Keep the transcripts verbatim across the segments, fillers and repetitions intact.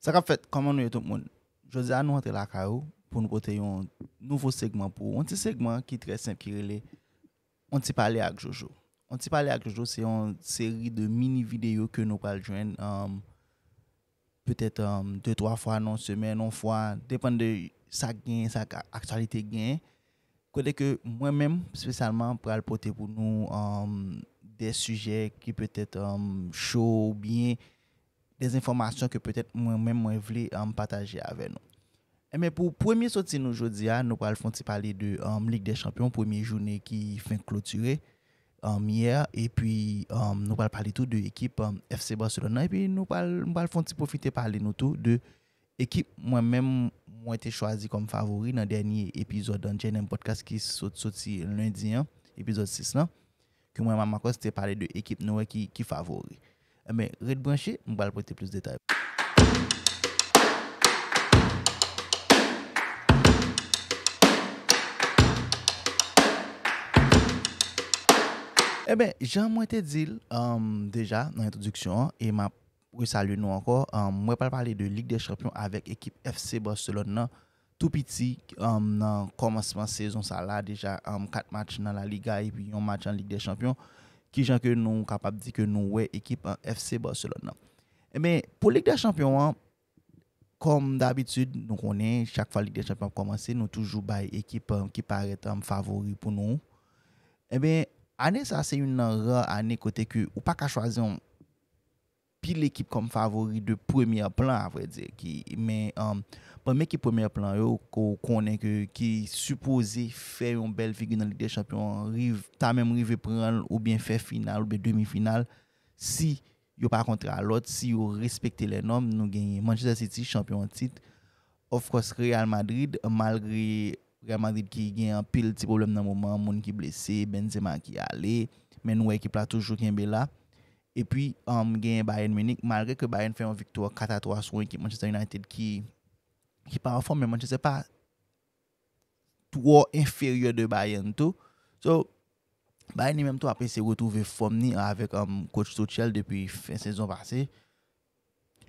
Sa k ap fèt, kòman nou ye tout moun? Jodi a nou antre lakay ou pou nou pote yon nouvo segman pou ou. Yon ti segman ki trè senp ki rele On ti pale ak Jojo. On ti pale ak Jojo se yon seri de mini videyo ke nou pral jwenn um, petèt um, de twa fwa nan semèn, yon fwa, depann de sa k genyen, sa k aktyalite genyen. Kote ke mwen menm espesyalman pral pote pou nou um, de sijè ki petèt um, cho oubyen de enfòmasyon ke petèt mwen menm mwen vle um, pataje avè nou. Enben, pou premye soti nou jodi a, nou pral fè yon ti pale de um, Lig dè Chanpyon, premye jounen ki fenk klotire um, yè, epi um, nou pral pale tou de ekip um, F C Barcelone nan, epi nou pral, nou pral fè yon ti pwofite pale nou tou de ekip mwen menm mwen te chwazi kòm favori nan dènye epizòd an J N M Podcast ki sot soti lendi an, epizòd sis lan, ke mwen Mamakos te pale de ekip nou wè ki, ki favori. Enben, ret branche, m pral pote plis detay. Enben, jan mwen te di l um, deja nan entwodiksyon an, e m ap resalye nou ankò. Um, mwen pral pale de Lig dè Chanpyon avèk ekip F C Barcelone nan tou piti um, nan kòmansman sezon sa la. Deja um, kat match nan La Liga epi yon match an Lig dè Chanpyon. Kijan ke nou kapab di ke nou wè ekip an F C Barcelone nan? Enben, pou Lig dè Chanpyon an, kòm dabitid, nou konnen chak fwa Lig dè Chanpyon ap kòmanse, nou toujou bay ekip um, ki parèt um, favori pou nou. Enben, ane sa se youn nan ra ane kote ke ou pa ka chwazi yon pil ekip kòm favori de premyè plan, avrèdi. Ki, men um, pami ekip premyè plan yo, ke w konnen ke, ki sipoze fè yon bèl figi nan Lig dè Chanpyon an, riv, ta menm rive pran l oubyen fè final oubyen demi final, si yo pa kontre a lòt, si yo respekte lè nòm, nou genyen Manchester City, chanpyon an tit, of course, Real Madrid, malgre Real Madrid ki gen anpil ti pwoblèm nan moman an, moun ki blese, Benzema ki ale, men nou wè ekip la toujou kenbe la. Epi, um, genyen Bayern Munich, malgre ke Bayern fè yon viktwa kat a twa sou yon ekip Manchester United ki, ki pa anfòm, men Manchester pa twò enferyè de Bayern tou. So, Bayern li menm tou ap eseye retwouve fòm ni avèk um, coach Tuchel depi fen sezon pase.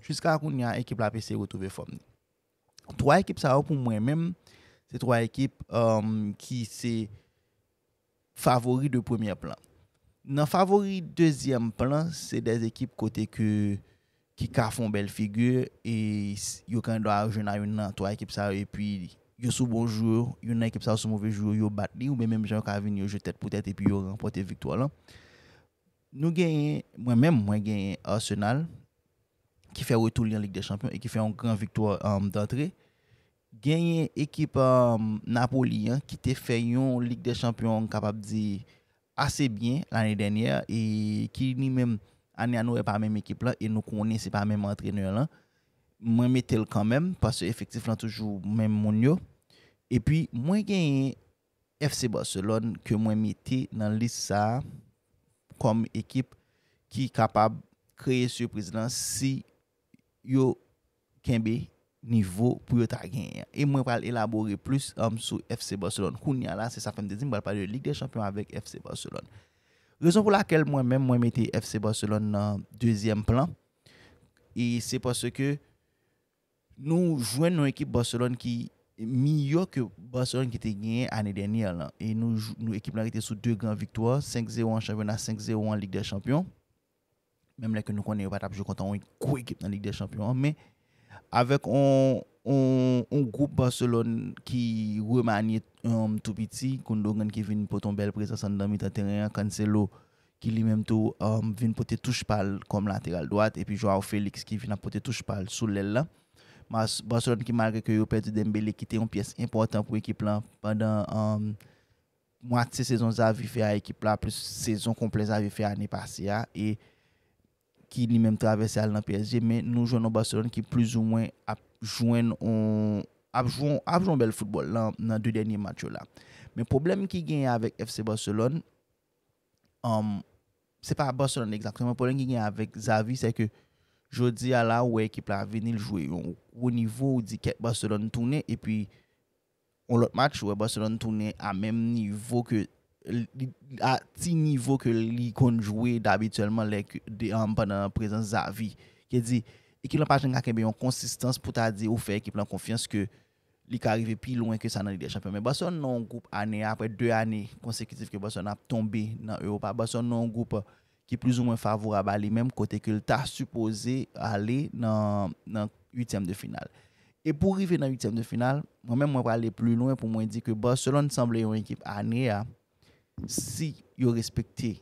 Jiska kounye a, ekip la ap eseye retwouve fòm ni. Twa ekip sa yo pou mwen menm, se twa ekip um, ki se favori de premyè plan. Nan favori dezyèm plan, se de ekip kote ke ki ka fè yon bèl figi e yo gen dwa jwenn a youn nan twa ekip sa yo epi yo sou bon jou yo, youn nan ekip sa yo sou move jou yo, yo bat li, oubyen menm jan yo ka vin yo jwe tèt pou tèt epi yo ranpòte viktwa lan. Nou genyen, mwen menm, mwen genyen Arsenal ki fè retou li an Lig dè Chanpyon e ki fè yon gran viktwa um, dantre. Genyen ekip um, Napoli an ki te fè yon Lig dè Chanpyon, m kapab di, ase byen lane dènyè e ki li menm ane a nou wè pa menm ekip lan e nou konnen se pa menm antrenè lan. Mwen mete l kanmenm paske efektif lan toujou menm moun yo. Epi mwen genyen F C Barcelone ke mwen mete nan lis sa a kòm ekip ki kapab kreye sipriz lan si yo kenbe nivo pou yo ta genyen an. E mwen pral elabore plis um, sou F C Barcelone. Kounye a la, se sa fè m te di m pral pale de Lig dè Chanpyon avèk F C Barcelone. Rezon pou lakèl mwen menm, mwen mete F C Barcelone nan dezyèm plan, e se paske nou jwenn yon ekip Barcelone ki miyò ke Barcelone ki te genyen ane dènyè lan. E nou, nou ekip lan rete sou de gran viktwa, senk zewo an chanpyona, senk zewo an Lig dè Chanpyon. Menm lè ke nou konnen yo pa t ap jwe kontan yon gwo ekip nan Lig dè Chanpyon an, men avèk on, on, on gwoup Barcelone ki remanye um, tou piti, Gundogan ki vin pote yon bèl prezans anndan mitan teren an, Cancelo ki li menm tou um, vin pote touch pa l kòm lateral dwat, epi Joao Felix ki vin ap pote touch pa l sou lèl la. Mas, Barcelone ki malgre ke yo pèdi Dembélé ki te yon pyès enpòtan pou ekip lan pandan um, mwatye sezon Xavi fè a ekip la, plis sezon konplè Xavi fè ane pase a, e ki li menm travèse al nan P S G, men nou jwenn yon Barcelone ki plizoumwen ap jwenn on ap jwe ap jwe yon bèl foutbòl nan, nan de dènye match yo la. Men pwoblèm ki genyen avèk F C Barcelone, um, se pa Barcelone egzakteman, pwoblèm ki genyen avèk Xavi, se ke jodi a la, ou wè ekip la vini, l jwe yon gwo nivo, ou di kèt Barcelone tounen, epi yon lòt match, ou wè Barcelone tounen a menm nivo ke a ti nivo ke li konn jwe dabityèlman lè ke de, um, pandan prezans Xavi. Ki di, ekip lan pa janm ka kenbe yon konsistans pou ta di ou fè ekip lan konfyans ke li ka rive pi lwen ke sa nan Lig dè Chanpyon. Men Barcelone nan yon gwoup ane a, apre de ane konsekitif ke Barcelone ap tonbe nan Europa, Barcelone nan yon gwoup ki plizoumwen favorab a li menm, kote ke l ta sipoze ale nan, nan uityèm de final. E pou rive nan uityèm de final, mwen menm mwen prale pli lwen pou mwen di ke Barcelone sanble yon ekip ane a, si yo respekte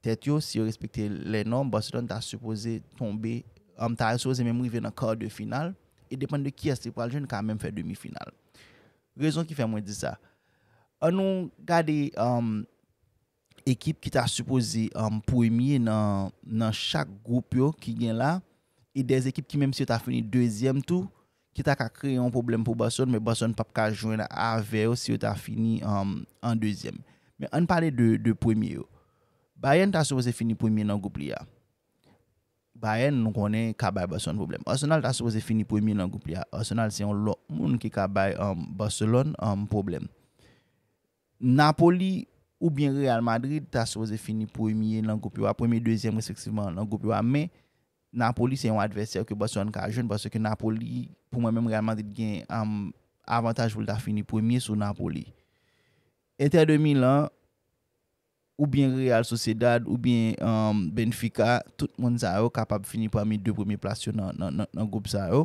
tèt yo, si yo respekte lè nòm, Barcelone ta sipoze tonbe, um, ta sipoze menm rive nan kar de final, e depann de kiyès li pral jwenn, ka menm fè demi final. Rezon ki fè mwen di sa. An nou gade um, ekip ki ta sipoze um, premye nan, nan chak gwoup yo ki gen la, e de ekip ki menm si yo ta fini dezyèm tou, ki ta ka kreye yon pwoblèm pou Barcelone, men Barcelone p ap ka jwenn avè yo si yo ta fini um, an dezyèm. Men ann pale de, de premye yo. Bayern ta sipoze fini premye nan gwoup li a. Bayern, nou konnen, ka bay Barcelone pwoblèm. Arsenal ta sipoze fini premye nan gwoup li a. Arsenal se yon lòt moun ki ka bay um, Barcelone um, pwoblèm. Napoli oubyen Real Madrid ta sipoze fini premye nan gwoup yo a, premye, dezyèm respektivman nan gwoup yo a, men Napoli se yon advèsè ke Barcelone ka jwenn, paske Napoli, pou mwen menm, Real Madrid gen um, avantaj pou l ta fini premye sou Napoli. Inter de Milan oubyen Real Sociedad oubyen um, Benfica, tout moun sa yo kapab fini pami de premye plas yo nan, nan, nan, nan gwoup sa yo.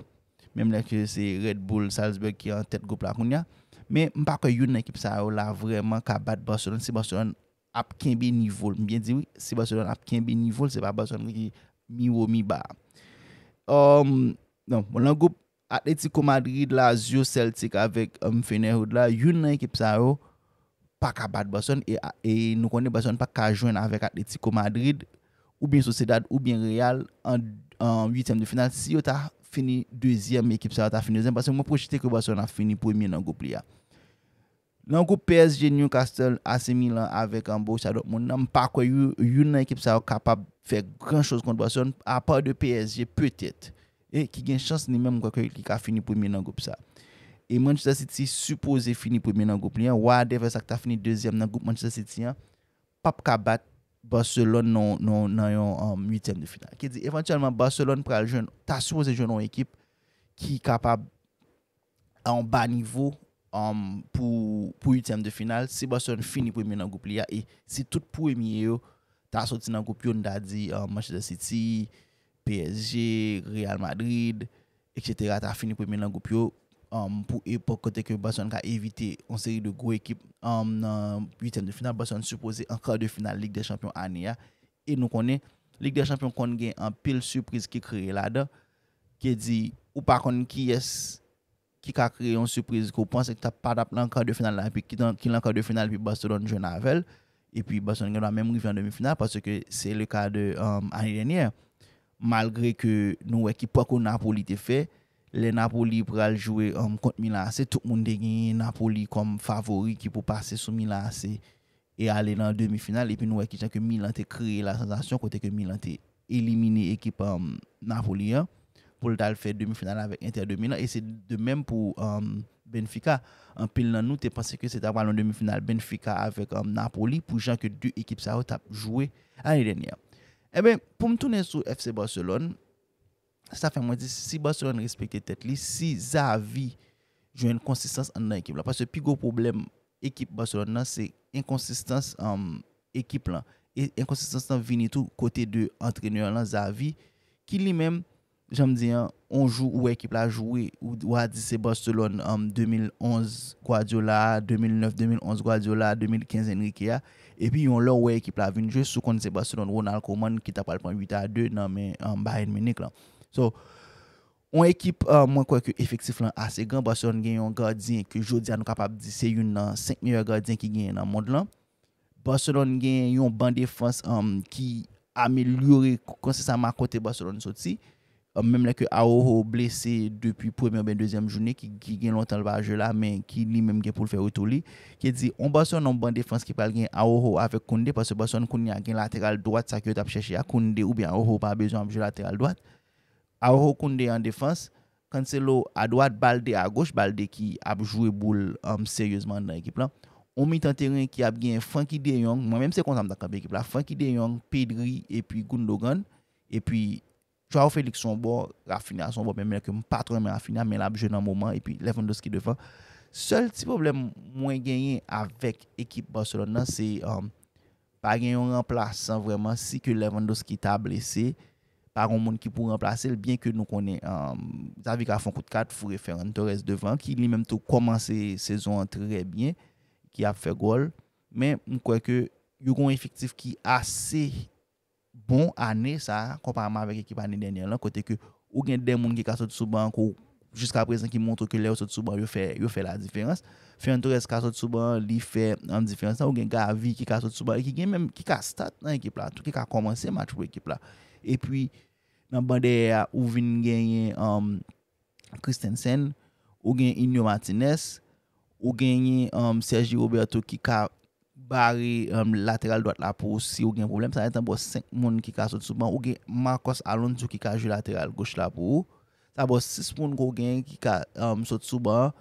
Menm lè ke se Red Bull Salzburg ki an tèt gwoup la kounye a. Men m pa kwè youn nan ekip sa yo la vrèman ka bat Barcelone si Barcelone ap kenbe nivo l. M byen di wi, si Barcelone ap kenbe nivo l, se pa Barcelone ki mi wo mi ba. Um, non, bon, nan gwoup Atletico Madrid, Lazio, Celtic avèk um, Feyenoord la, youn nan ekip sa yo pa ka bat Barcelone e, e nou konnen Barcelone pa ka jwenn avèk Atletico Madrid oubyen Sociedad oubyen Real an, an uityèm de final si yo ta fini dezyèm, ekip sa yo ta fini dezyèm, paske mwen pwojekte ke Barcelone ap fini premye nan gwoup li a. Nan gwoup P S G, Newcastle, A C Milan avèk um, Borussia Dortmund nan, m pa kwè yo, youn nan ekip sa yo kapab fè gran choz kont Barcelone, apa de P S G petèt. E ki gen chans li menm, m kwè ke li ka fini premye nan gwoup sa. E Manchester City sipoze fini premye nan gwoup li an. Whatever sa k ta fini dezyèm nan gwoup Manchester City an, p ap ka bat Barcelone nan, nan, nan yon um, uityèm de final. Ki di, evantyèlman, Barcelone pral jwenn, ta sipoze jwenn yon ekip ki kapab a yon ba nivo um, pou, pou uityèm de final. Si Barcelone fini premye nan gwoup li a, e si tout premye yo ta soti nan gwoup yo, n ta di um, Manchester City, P S G, Real Madrid, et cetera, ta fini premye nan gwoup yo, um, pou epòk kote ke Barcelone ka evite yon seri de gwo ekip um, nan uityèm de final. Barcelone sipoze an kar de final Lig dè Chanpyon ane a. E nou konnen, Lig dè Chanpyon konn gen anpil sipriz ki kreye ladan. Ki di, ou pa konn kiyès ki ka kreye yon sipriz ke w panse ki t ap pa t ap nan kar de final la, epi ki, ki nan kar de final, epi Barcelone jwenn avè l, epi Barcelone gen dwa menm rive an demi final, paske se le ka de um, ane dènyè. Malgre ke nou wè ki pako Napoli te fè, lè Napoli pral jwe um, kont Milan A C, tout moun te genyen Napoli kòm favori ki pou pase sou Milan A C e ale nan demi final, epi nou wè kijan ke Milan te kreye la sansasyon, kote ke Milan te elimine ekip um, Napoli an, pou l t al fè demi final avèk Inter de Milan, e se de menm pou um, Benfica. Anpil nan nou te panse ke se ta pral yon demi final Benfica avèk um, Napoli, pou jan ke de ekip sa yo t ap jwe ane dènyè. Enben, pou m tounen sou F C Barcelone, sa fè mwen di, si Barcelone respekte tèt li, si Xavi jwenn konsistans anndan ekip la, paske pi gwo pwoblèm ekip Barcelone nan se enkonsistans um, ekip lan. E enkonsistans lan vini tou kote de antrenè lan, Xavi, ki li menm, jan m di an, yon jou ou wè ekip la jwe, ou, ou a di se Barcelone um, de mil onz Guardiola, de mil nèf, de mil onz Guardiola, de mil kenz Enrique a, epi yon lè ou wè ekip la vin jwe, si w konn se Barcelone Ronald Koeman ki ta pral pran uit a de nan men um, Bayern Munich lan. So, yon ekip, uh, mwen kwè ke efektif lan ase gran. Barcelone gen yon gadyen ke jodi a nou kapab di se youn nan senk meyè gadyen ki genyen nan mond lan. Barcelone gen yon ban defans um, ki amelyore, konsistama kote Barcelone soti. Um, menm lè ke Araujo blese depi premye oubyen dezyèm jounen, ki, ki gen lontan l pa jwe la, men ki li menm gen pou l fè retou li. Ki di, yon Barcelone, yon ban defans ki pral gen Araujo avèk Koundé, paske Barcelone kounye a gen lateral dwat, sa ke yo t ap chèche a, Koundé oubyen Araujo pa bezwen ap jwe lateral dwat. Araujo, Koundé an defans, Cancelo adwat, Balde agoch, Balde ki ap jwe boul um, seryezman anndan ekip lan. Yon mitan teren ki ap gen Frenkie de Jong, mwen menm se konsa m ta kanpe ekip la, Frenkie de Jong, Pedri epi Gundogan, epi Joao Felix se yon bò, Raphinha se yon bò, menm lè ke m pa twò renmen Raphinha, men l ap jwe nan moman, epi Lewandowski devan. Sèl ti pwoblèm mwen genyen avèk ekip Barcelone nan, se um, pa gen yon ranplasan vrèman. Si ke Lewandowski ta blese, pa gen moun ki pou ranplase l, byen ke nou konnen um, Xavi ka fè yon kout kat, foure Ferran Torres devan, ki li menm tou kòmanse sezon an trè byen, ki ap fè gòl. Men m kwè ke yo gen yon efektif ki ase bon ane sa a, konpareman avèk ekip ane dènyè lan, kote ke ou gen de moun ki ka sot sou ban an, ke w, jiska prezan, ki montre ke lè yo sot sou ban an, yo fè, yo fè la diferans. Ferran Torres ka sot sou ban an, li fè an diferans lan. Ou gen Gavi ki ka sot sou ban an, ki gen menm, ki ka start nan ekip la, tou ki ka kòmanse match pou ekip la. Epi, nan ban dèyè a, ou vin genyen um, Christensen, ou gen Inyo Martinez, ou genyen um, Sergi Roberto ki ka bare um, lateral dwat la pou ou si ou gen pwoblèm. Sa etan bò senk moun ki ka sot sou ban. Ou gen Marcos Alonso ki ka jwe lateral goch la pou ou. Sa bò sis moun ke w gen ki ka um, sot sou ban,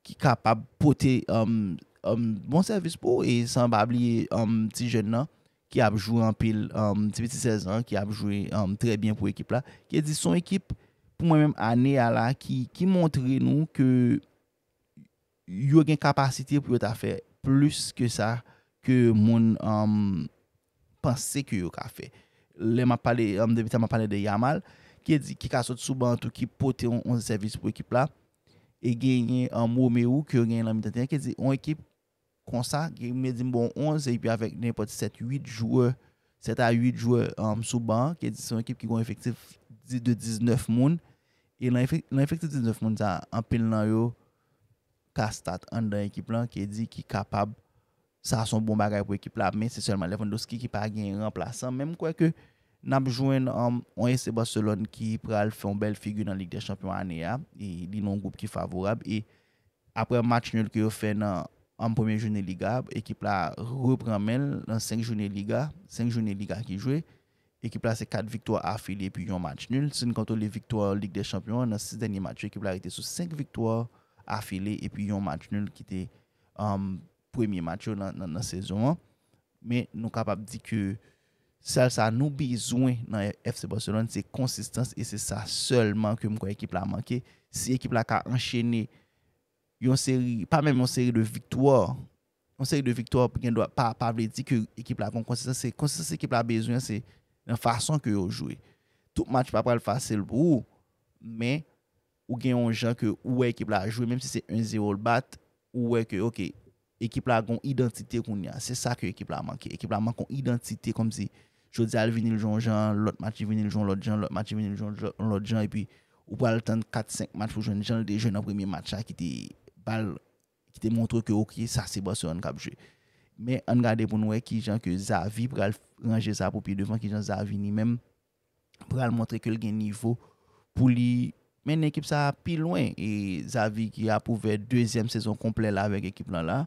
ki kapab pote um, um, bon sèvis pou ou. E san pa bliye um, ti jèn nan ki ap jwe anpil, um, ti piti sèz an, ki ap jwe um, trè byen pou ekip la. Ki di son ekip, pou mwen menm, ane a la, ki, ki montre nou ke yo gen kapasite pou yo ta fè plis ke sa ke moun um, panse ke yo ka fè. Lè m ap pale, um, depi sa m ap pale de Yamal, ki di, ki ka sot sou ban tou, ki pote yon, yon sèvis pou ekip la. E genyen um, Romeu ke yo genyen nan mitan teren, ki di, yon ekip konsa, ki mwen di m bon onz, epi avèk nenpòt sèt uit jwè, sèt a uit jwè um, sou ban, ki di se yon ekip ki gen yon efektif di- de diznèf moun. E nan efek- nan efektif diznèf moun sa, anpil nan yo ka start anndan ekip lan, ki di ki kapab, sa se yon bon bagay pou ekip la, men se sèlman Lewandowski ki pa gen ranplasan. Men m kwè ke n ap jwenn um, yon F C Barcelone ki pral fè yon bèl figi nan Lig dè Chanpyon ane a. E li nan yon gwoup ki favorab. E apre match nil ke yo fè nan an premye jounen Liga, ekip la repran men l nan senk jounen Liga, senk jounen Liga ki jwe. Ekip la se kat viktwa afile epi yon match nil. Si n kontwole viktwa Lig dè Chanpyon an, nan sis dènye match yo, ekip la rete sou senk viktwa afile epi yon match nil ki te um, premye match yo nan, nan, nan sezon an. Men nou kapab di ke sèl sa nou bezwen nan F C Barcelone, se konsistans, e se sa sèlman ke m kwè ekip la manke. Si ekip la ka anchene yon seri, pa menm yon seri de viktwa, yon seri de viktwa gen dwa pa, pa vle di ke ekip la gen konsistans. Se konsistans ekip la bezwen, se nan fason ke yo jwe. Tout match pa pral fasil pou ou, men ou gen yon jan ke ou wè ekip la jwe, menm si se en zewo l bat, ou wè ke, ok, ekip la gen yon idantite kounye a. Se sa ke ekip la manke. Ekip la manke yon idantite, kòmsi jodi a l vini l jwe yon jan, lòt match li vini l jwe yon lòt jan, lòt match li vini l jwe yon lòt jan, epi ou pral tann kat senk match pou jwenn jan l te jwe nan premye match la ki te ba l, ki te montre ke, ok, sa se Barcelone k ap jwe. Men ann gade pou n wè kijan ke Xavi pral ranje sa pou pi devan, kijan Xavi li menm pral montre ke l gen nivo pou li mennen ekip sa a pi lwen. E Xavi ki ap ouvè dezyèm sezon konplè la avèk ekip lan la,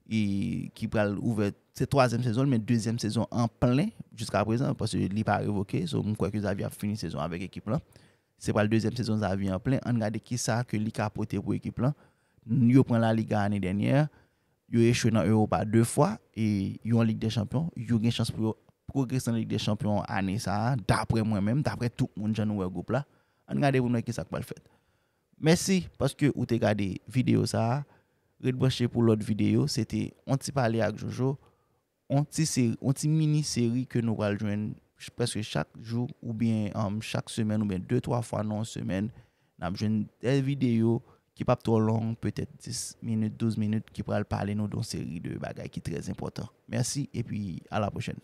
e ki pral ouvè, se twazyèm sezon l, men dezyèm sezon an plen jiska prezan, paske li pa revoke. So, m kwè ke Xavi ap fini sezon avèk ekip lan. Se pral dezyèm sezon Xavi an plen. Ann gade kisa ke li ka pote pou ekip lan. Yo pran La Liga ane dènyè, yo echwe nan Europa de fwa, e yo an Lig dè Chanpyon, yo gen chans pou yo pwogrese nan Lig dè Chanpyon ane sa a, daprè mwen menm, daprè tout moun, jan nou wè gwoup la. Ann gade pou n wè kisa k pral fèt. Mèsi paske ou te gade videyo sa a. Ret branche pou lòt videyo. Se te On Ti Pale ak Jojo, on ti seri, on ti mini seri ke nou pral jwenn ch- prèske chak jou oubyen um, chak semèn oubyen de twa fwa nan yon semèn. N ap jwenn de videyo ki p ap twò long, petèt dis minit, douz minit, ki pral pale nou de yon seri de bagay ki trè enpòtan. Mèsi epi a la pwochèn.